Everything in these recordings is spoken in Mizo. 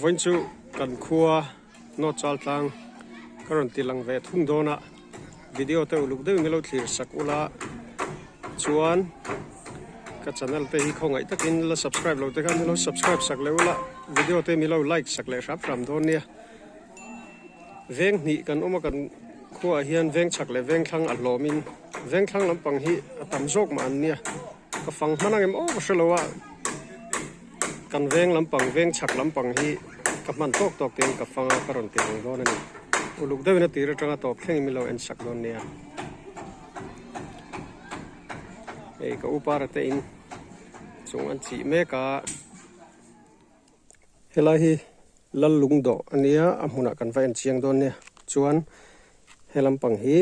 Vawiin chu kan khua North Chaltlang ka rawn ti lang ve thung dawn a, video te uluk deuhin ka lo thlir sak ula chuan ka channel te hi khawngaih takin la subscribe lo te khan min lo subscribe sak leh ula, video te min lo like sak leh hram hram dawn nia. Veng hnih kan awm a kan khuaah hian veng chhak leh veng thlang a hlawmin veng thlang lampang hi a tam zawk mah an nia. Ka fang hman ang em aw ka hre lo a, kan veng lampang veng chhak lampang hi ka hman tawk tawk tiin ka fang a ka rawn ti ang dawn a ni. Uluk deuhin a tir atanga tawp thlengin min lo en sak dawn nia. Hei ka upara te in chung an chih mek a. Helai hi lal lung dawh a nia a hmunah kan va en chiang dawn nia chuan he lampang hi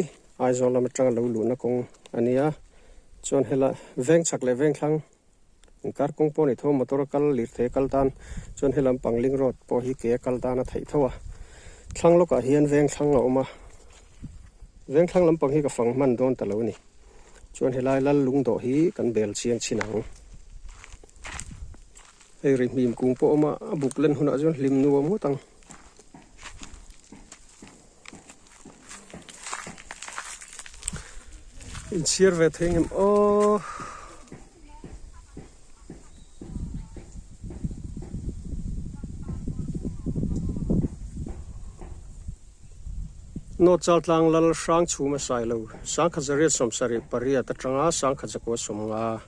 Aizawl lam atanga lo luhna kawng a nia chuan helai veng chhak leh veng thlang inkar kawng pawh a ni tho motor a kal lirthei a kal tan chuan he lampang link road pawh hi ke a kal tan a theih tho a thlang lawkah hian veng thlang a awm a veng thlang lampang hi ka fang hman dawn ta lo a ni. Chuan helai lal lung dawh hi kan bel chiang chin ang. Hei ri hmim kung pawh a awm a, a buk len hunah chuan hlim nuam ngawt ang. Inchhir ve thei ngem aw. North Chaltlang Lal Hrang Chhuma Sailo, Sangkhat 878 atanga Sangkhat 950.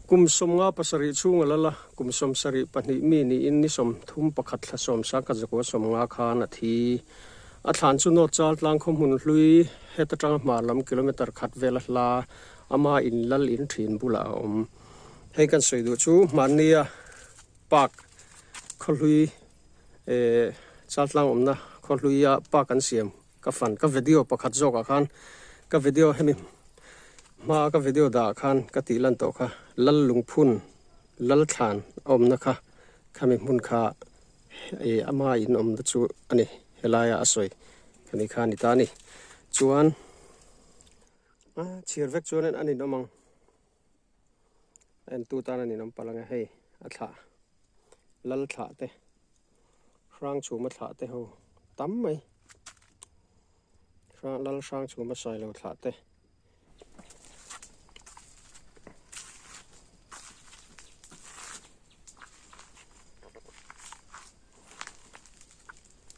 Kum 57 chhunga lal a, kum 72 mi niin ni 31 thla sawm Sangkhat 950 khan a thi. A thlan chu North Chaltlang khaw hmun hlui het atanga hmar lam kilometre khat vel a hla, ama in lal in thin bulah a awm. Hei kan sawi duh chu hmannia park khaw hlui eh Chaltlang awmna khaw hluia park an siam ka fan ka video pakhat zawkah khan ka video hemi hmaa ka video dah ah khan ka tih lan tawh kha Lal Lungphun Lalthlan a awmna kha khami hmun kha eh ama in awmna chu a ni helaia a sawi khami kha a ni ta a ni chuan chhiar vek chuan an inawm ang. En tu tan a ninawm palh ang e hei a thlah lal thlah te hrang chhuma thlah te ho tam mai hrang lal hrang chhuma sailo thlah te.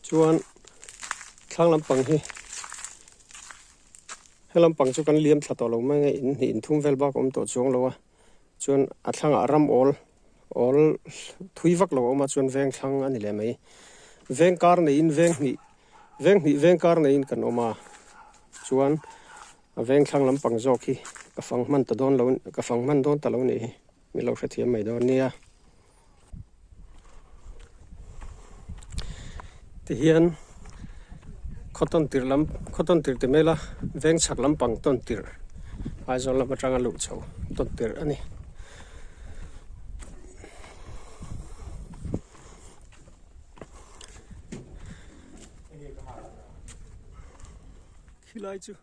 Chuan thlang lampang hi he lampang chu kan liam thla tawh lo mai nge in hnih in thum vel bak a awm tawh chuang lo a chuan a thlangah ram awl awl thui vak lo a awm a chuan veng thlang a ni leh mai veng kar neiin veng hnih veng hnih veng kar neiin kan awm a chuan a veng thlang lampang zawk hi ka fang hman ta dawn lo ka fang hman dawn ta lo nih hi. Min lo hrethiam mai dawn nia. Tihian khaw tawn tirh lam khaw tawn tirh ti mai ila veng chhak lampang tawn tirh Aizawl lam atanga luh chho tawn tirh a ni. Khilai chu.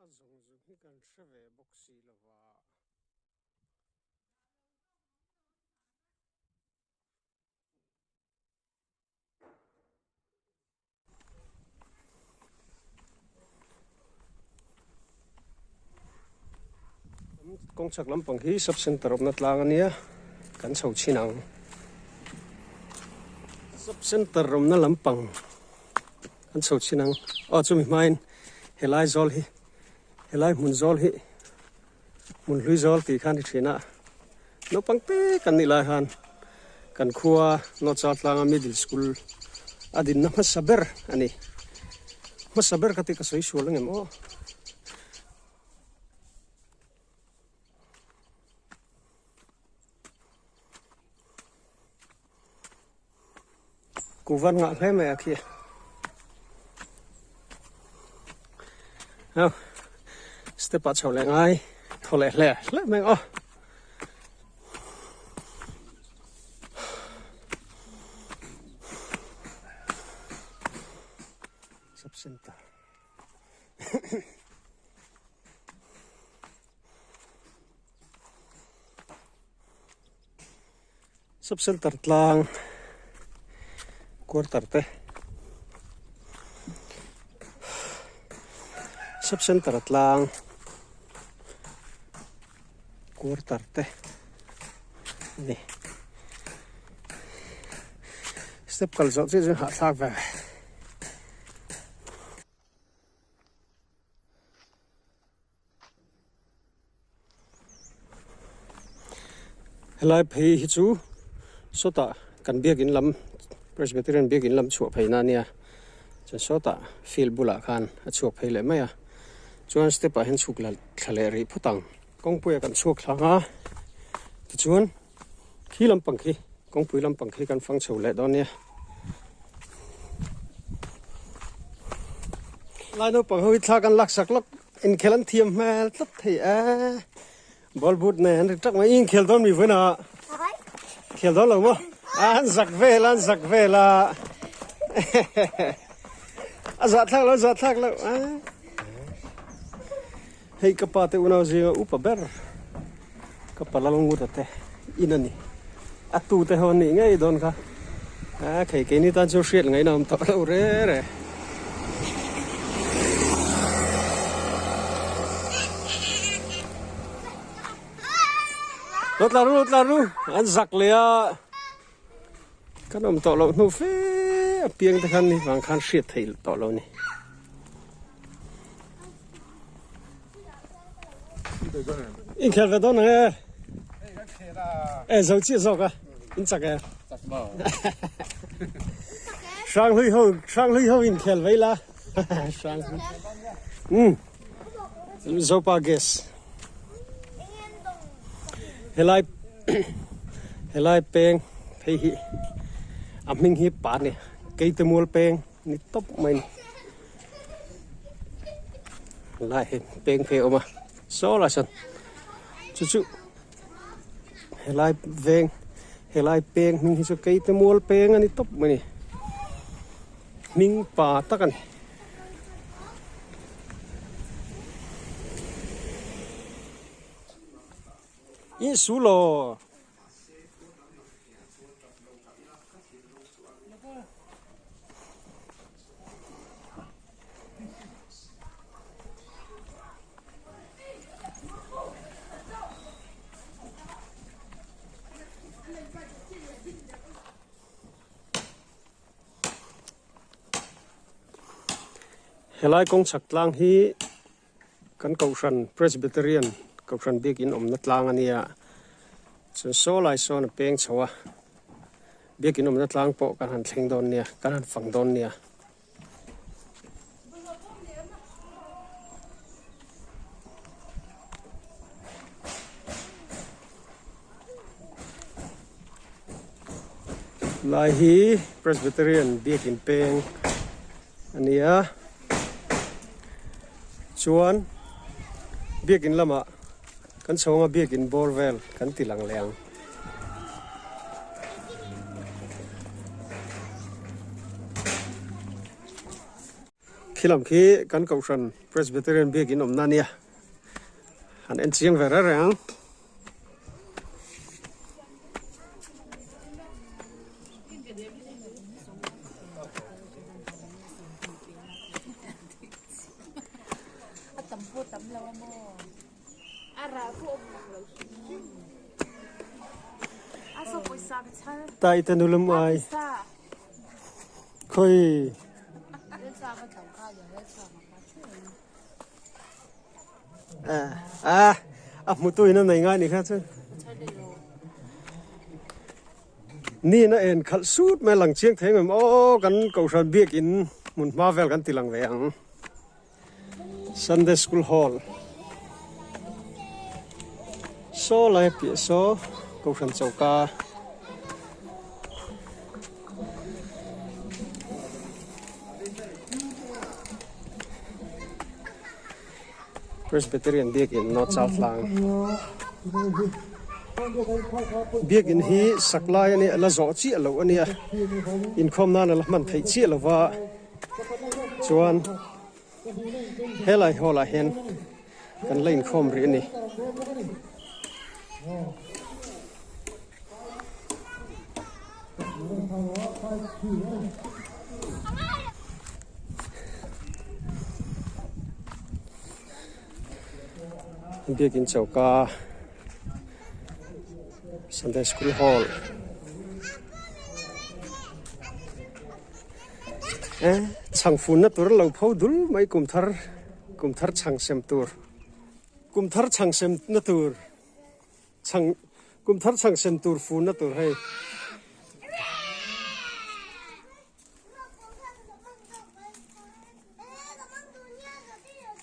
A zawng zawng hi kan hre ve bawk si lo va. Kawng chhak lampang hi sub center awmna tlang a nia kan chho chhin ang sub center awmna lampang kan chho chhin ang aw chumi hmain helai zawl hi helai hmun zawl hi hmun hlui zawl tih khan ni thin a naupang te kan nih lai khan kan khua Nawchar tlanga middle school a dinna hmasa ber a ni hmasa ber ka tih ka sawi sual ang em aw. Kuvan ngah hle mai a khi. Hau step ah chho leh ngai thaw leh hle hle mai ang aw. Sub center. Sub center tlang quarter te sub center tlang quarter te a ni step kal zawh chiah chuan hahthlak ve. Helai phei hi chu sawtah kan biakin lam Presbyterian biakin lam chhuah pheina a nia chuan sawtah field bulah khan a chhuak phei leh mai a chuan step ah hian chhuk la thla leh rih phawt ang kawngpuia kan chhuak thlang a tichuan khi lampang khi kawngpui lampang khi kan fang chho leh dawn nia. Lai naupang ho hi thla kan lak sak lawk. Inkhel an thiam hmel tlat thei e. Ball boot nei an ri tak mai. Inkhel dawn mi vawiin a. Khel dawn lo maw? An zak vel an zak vel a. A zah thlak lo zah thlak lo. Hei ka pa te unau zinga upa ber ka pa lal ngut ate in a ni. A tu te ho an nih ngei dawn kha. A khei keini tan chu hriat ngaihna awm tawh lo re re. Lo tla ru lo tla ru an zak leh a. Kan awm tawh loh hnu fe a piang te khan ni vang khan hriat theih tawh lo ni. Inkhel ve dawn ang e. E zo chiah zawk a. In chak e. Hrang hlui ho hrang hlui ho inkhel vei la. Hrang hlui. Um. Zopa gas. Helai helai peng phei hi a hming hi pa ni keite mual peng ni tawp mai ni lai hi peng phei a awm a saw lai sawn chu chu helai veng helai peng hming hi chu keite mual peng a ni tawp mai ni hming pa tak a ni. In su law. Helai kawng chhak tlang hi Kan Kohhran Presbyterian Kohhran biakin awmna tlang a nia, chuan saw lai sawn a peng chho a, biakin awmna tlang pawh kan han thleng dawn nia, kan han fang dawn nia. Lai hi Presbyterian biakin peng a ni a chuan biakin lamah kan chho anga biakin bawr vel kan ti lang leh ang. Khi lam khi kan kohhran Presbyterian biakin awmna a nia han en chiang ve reng reng ang. Tai te nulum ai khoi a a hmu tu in a nei ngai ni kha chuan ni in a en khalh sut mai lang chiang thei em aw kan kohhran biakin hmun hma vel kan ti lang ve ang Sunday school hall saw lai piah saw kohhran choka. Presbyterian biakin North South tlang biakin hi sak lai a nia la zawh chiah loh a nia inkhawm nan a la hman theih chiah lo va chuan. Helai hall ah hian kan la inkhawm rih a ni. Biakin choka Sunday school hall e chhang funna tur an lo pho dul mai kum thar kum thar chhang sem tur kum thar chhang sem na tur chhang kum thar chhang sem tur funna tur hei.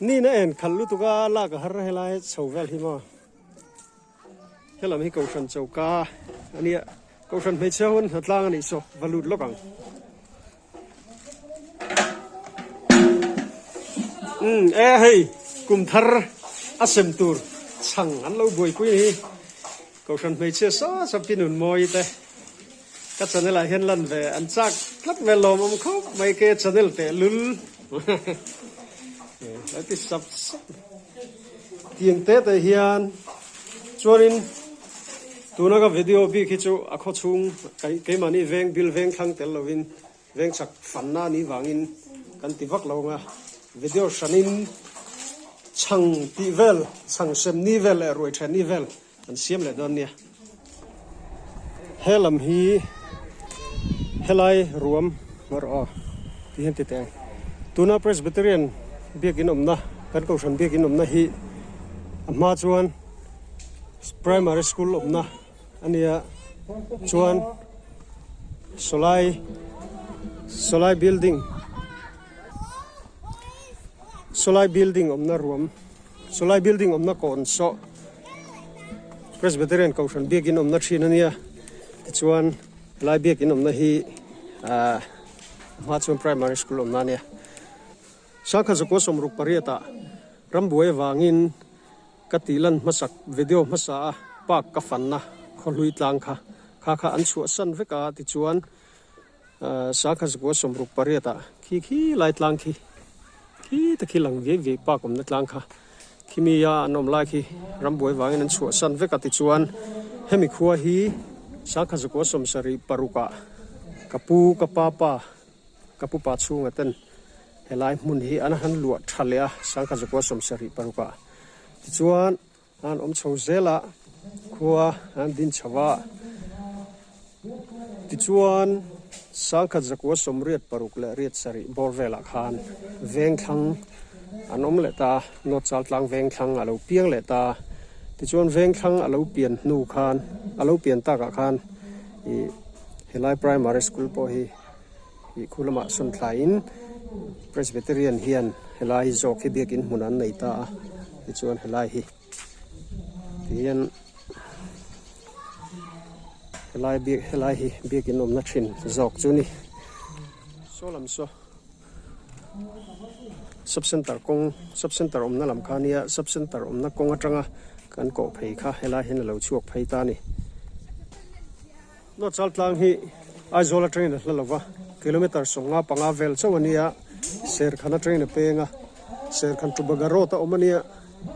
Nina en khalh lutuk a lak a har helai chho vel hi maw helam hi kohhran choka a nia kohhran hmeichhia hun hnatlang a nih saw va lut lawk ang umm e hei kum thar a sem tur chhang an lo buaipui a ni hi kohhran hmeichhia sa sa pi nun mawi te. Ka channel ah hian lan ve an chak tlat vel lawmawm khawp mai ke channel teh lul lo ti sap sap tiang te te hian chuanin tuna ka video bik hi chu a khaw chhung keimahni veng bil veng thlang tel lovin veng chak fanna ni vangin kan ti vak lo ang a video hranin chhang tih vel chhang sem ni vel leh ruai then ni vel An siam leh dawn nia. He lam hi helai ruam mar aw tih hian ti teh ang. Tuna Presbyterian biakin awmna kan kohhran biakin awmna hi a hma chuan primary school awmna a nia chuan sawlai sawlai building sawlai building awmna ruam. Chulai building awmna kawn saw Presbyterian Kohhran biakin awmna thin a nia tichuan helai biakin awmna hi ahh a hma chuan primary school awmna a nia. Sangkhat zakua sawmruk pariat ah rambuai avangin ka tih lan hmasak video hmasa a park ka fanna khawhlui tlang kha kha kha an chhuahsan vek a tichuan Sangkhat zakua sawmruk pariat ah khi khi lai tlang khi khi te khi lang viai viai park awmna tlang kha khimi a an awm lai khi rambuai vangin an chhuah san vek a tichuan hemi khua hi sangkhat zakua sawmsarih paruk ah ka pu ka pa pa ka pu pa chhunga ten helai hmun hi an han luah tha leh a sangkhat zakua sawmsarih paruk ah tichuan An awm chho zel a, khua an din chho a. Tichuan, sangkhat zakua sawmriat paruk leh riat sarih bawr velah khan vengthlang an awm leh ta, North Chaltlang vengthlang a lo piang leh ta. Tichuan, vengthlang a lo pian hnu khan, a lo pian takah khan ih helai primary school pawh hi ih khu lamah sawn thlaiin Presbyterian hian helai zawk hi biakin hmun an nei ta a tichuan helai hi tihian helai biak helai hi biakin awmna thin zawk chu ni saw lam saw sub center kawng sub center awmna lam kha nia sub center awmna kawng atanga kan kawh phei kha helai hian a lo chhuak phei ta a ni. Nawchal tlang hi Aizawl atangin a hla lova, kilometre 55 vel chauh a nia, Serkhan atangin a peng a, Serkhan to Baga road a awm a nia,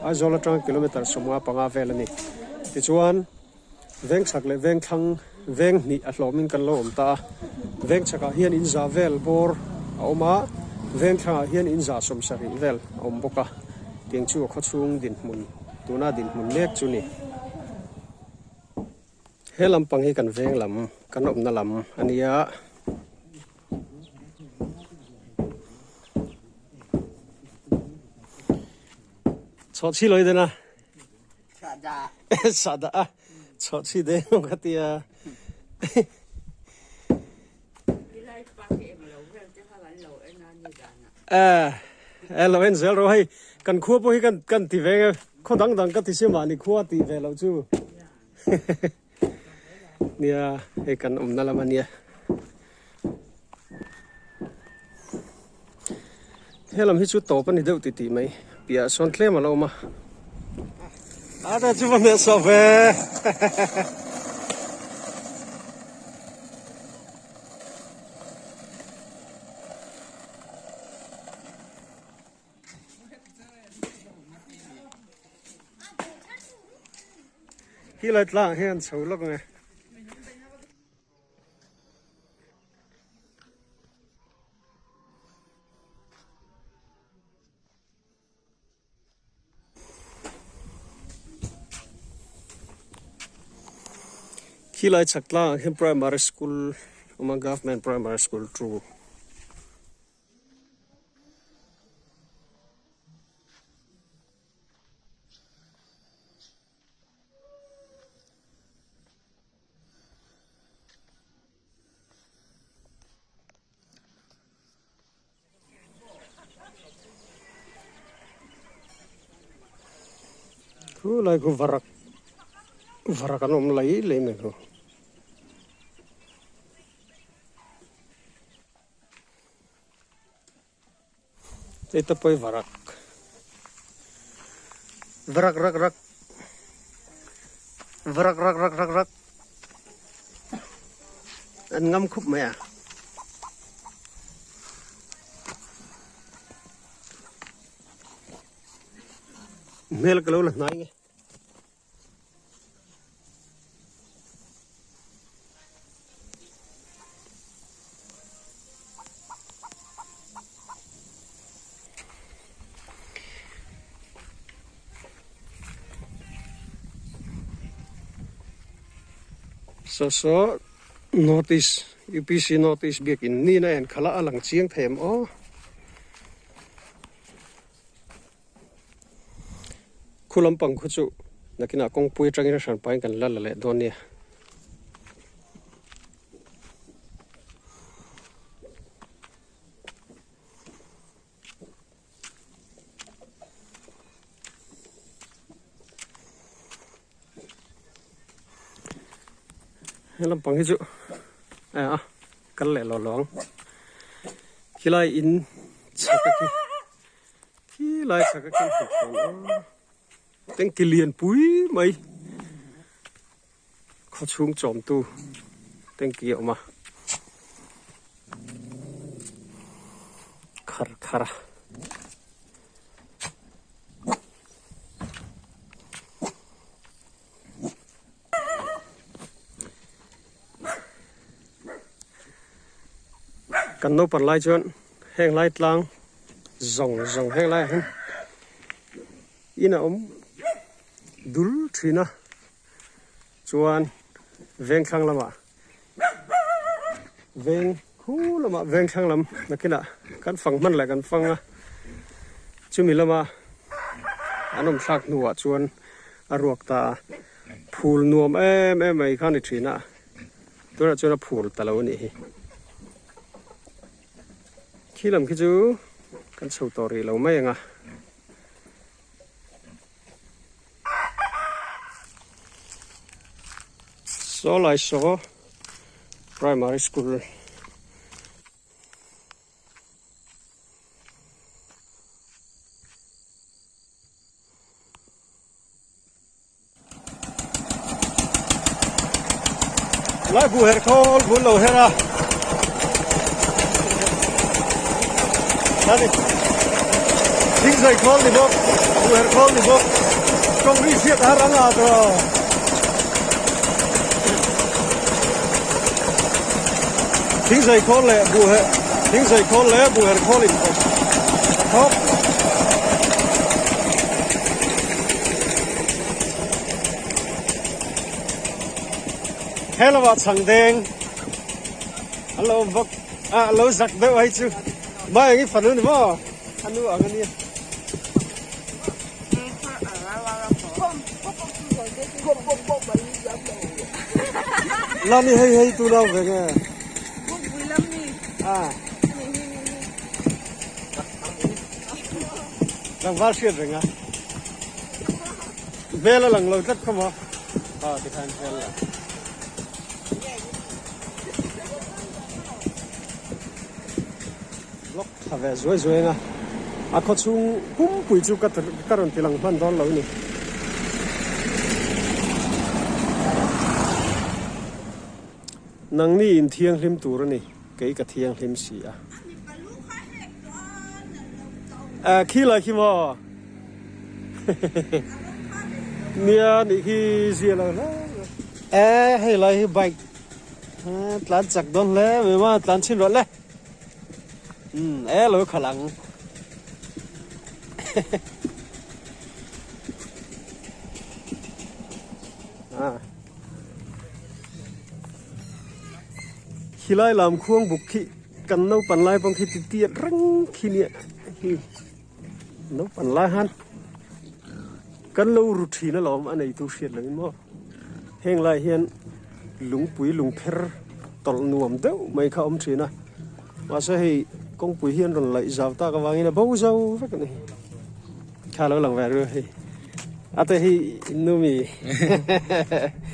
Aizawl atanga kilometre 55 vel a ni. Tichuan, Vengchhak leh Vengthlang veng hnih a hlawmin kan lo awm ta a, Vengchhakah hian in za vel bawr a awm a, Vengthlangah hian in za 70 vel a awm bawk a, tiang chu a khawchhung dinhmun, tuna dinhmun mek chu ni. He lampang hi kan veng lam kan awmna lam a nia. Chhawhchhi lawi den a. Sahdah a. Chhawhchhi deng ka tia. Eh lo en zel rawh hei kan khua pawh hi kan kan ti ve nge khaw dang dang ka ti sia mahni khua tih ve loh chu. Nia hei kan awmna lam a nia. He lam hi chu tawp a ni deuh titih mai piah sawn tlem a lo awm a. A ta chu va hmeh sawh ve. Khi lai tlang ah hian chho lawk ang e. Khi lai chhak tlang ah khian primary school a awm a government primary school 2. Khu lai khu varak varak an awm lai lei mai khu. Hei te pawh hi varak varak rak rak varak rak rak rak rak an ngam khup mai a. Hmel ka lo la hnai nge. Saw saw North East UPC North East biakin nina en khala a lang chiang thei em aw. Khu lampang khu chu nakinah kawngpui atangin a hran pahin kan la la leh dawn nia. He lampang hi chu a kal leh lo lo ang khilai in chhak a khi. Khi lai chhak a khin thut chuan aw tengki lian pui mai khaw chhung chawm tu tengki a awm a khar khar a. Kan naupang lai chuan heng lai tlang zawng zawng heng laiah hian in a awm dul thin a chuan veng thlang lamah veng khu lamah veng thlang lam nakinah kan fang hman leh kan fang a chumi lama an awm thlak hnuah chuan a ruak ta a phul nuam em em mai kha a ni thin a tunah chuan a phul ta lo a nih hi. Khi lam khi chu kan chho tawh rih lo mai ang a. Saw lai saw primary school Lai bu her khawl bul lo her a. Tani. Thing zai khawl ni bawk, bu her khawl ni bawk. Tawng ri hriat a har ang a tawh. Thing zai khawl leh bu her thing zai khawl leh bu her khawl in kawp. Thawk. He lamah chhang deng an lo awm bawk a a lo zak deuh hei chu mai ang i fanu ni maw a nu ang a nia. Lani hei hei tu nau ve nge a tlangval hriat reng a. Hmel a lang lo tlat kha maw? Aw tikhan hmel a lang. Block tha ve zuai zuai ang a, a khaw chhung pumpui chu ka ka rawn ti lang hman dawn lo a ni. Nangni in thianghlim tur a ni, kei ka thianghlim si a. Khi lai khi maw? Nia nih khi zia lo hle. E hei lai hi bike tlan chak dawn hle mai maw tlan chhin rawh le umm e lo khalh ang Khilai lam khuang buk khi kan naupan lai pawh khi ti tiat reng khi nia hi naupan lai han kan lo ru thin alawm a neitu hriat loh in maw heng lai hian lungpui lungpher tawlh nuam deuh mai kha a awm thin a mahse hei kawngpui hi an rawn laih zau tak avangin a bo zo vek a ni. Kha lo lang ve ru hei. Ate hi innu mi.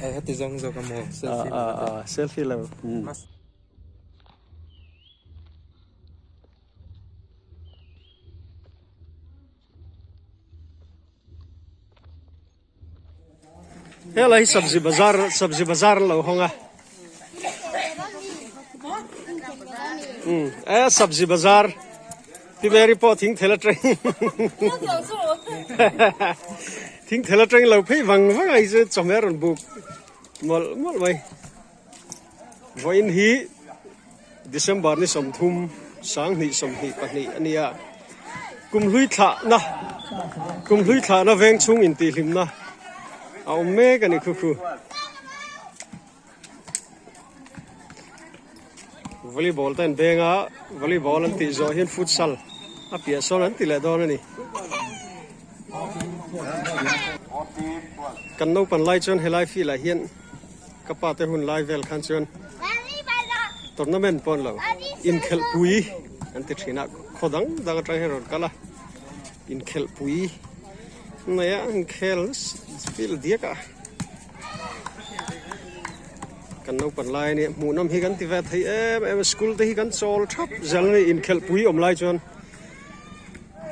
Ai hati zawng zawk a maw selfie lo. A selfie lo. Helai hi sabzi bazar sabzi bazar an lo hawng a. Um e sabzi bazar Pi Mary pawh thing thel atang thing thel atang lo phei vang vang a hi chu chawhmeh a rawn buk mawlh mawlh mai. Vawiin hi December ni 30 2022 a nia. Kumhlui thlahna Kumhlui thlahna veng chhung intihhlimna a awm mek a ni khu khu. Volleyball te an beng a, volleyball an tih zawh hian futsal a piah sawn an ti leh dawn a ni. Kan naupan lai chuan helai field ah hian Ka pa te hun lai vel khan chuan tournament pawh an lo inkhelh pui an ti thin a, khaw dang dang atang hian rawn kal a, inkhelh pui mai a inkhel field diak a, kan naupan lai ania hmuhnawm hi kan ti ve thei em em a, school te hi kan chawl thap zel a ni inkhelh pui awm lai chuan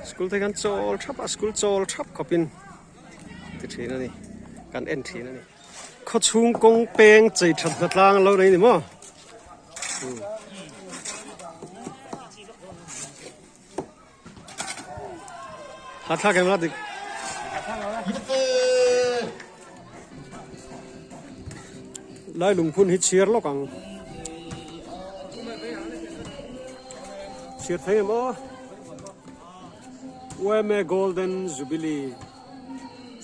school te kan chawl thap a, school chawl thap khawpin ti thin a ni, kan en thin a ni. Khawchhung kawng peng chei that hna tlang a lo nei ni maw? Hathlak em la dik. Lai lungphun hi chhiar lawk ang. Chhiar thei em aw? UMA Golden Jubilee.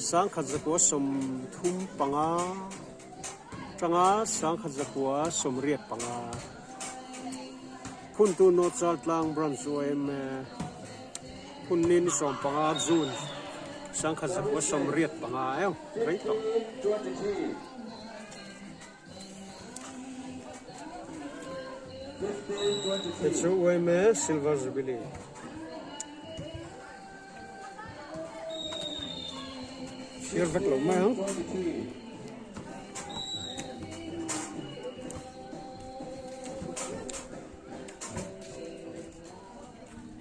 Sangkhat zakua 35 tanga sangkhat zakua 85 Phuntu North Chaltlang Branch yma Phun ni ni 15 June sangkhat zakua 85 eo rei tawh. Hei chu yma Silver Jubilee. Thlir vek lo mai ang.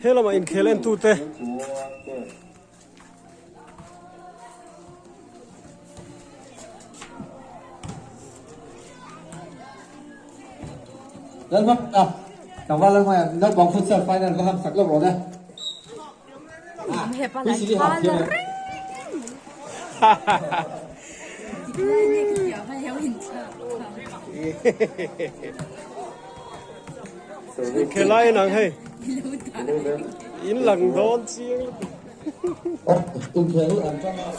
He lamah inkhel en tute Khelai nang hei in lang dawn chiang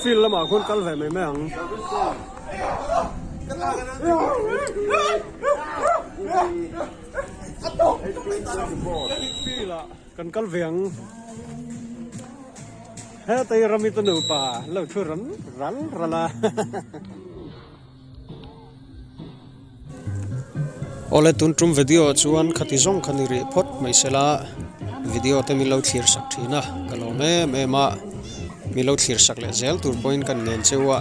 field lamah khuan kal ve mai mai ang. Field ah Kan kal ve ang. Hetei rami te nupa lo thu ran ral ral a. Awle tun tum video ah chuan khati zawng kha ni rih phawt mai sela video te min lo thlir sak thin a ka lawm em em a min lo thlir sak leh zel tur pawhin kan ngen cheu a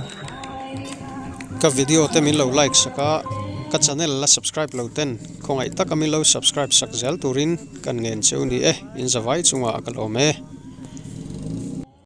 ka video te min lo like sak a ka channel la subscribe lo ten khawngaih taka min lo subscribe sak zel turin Kan ngen cheu ni e, in zavai chungah ka lawm e.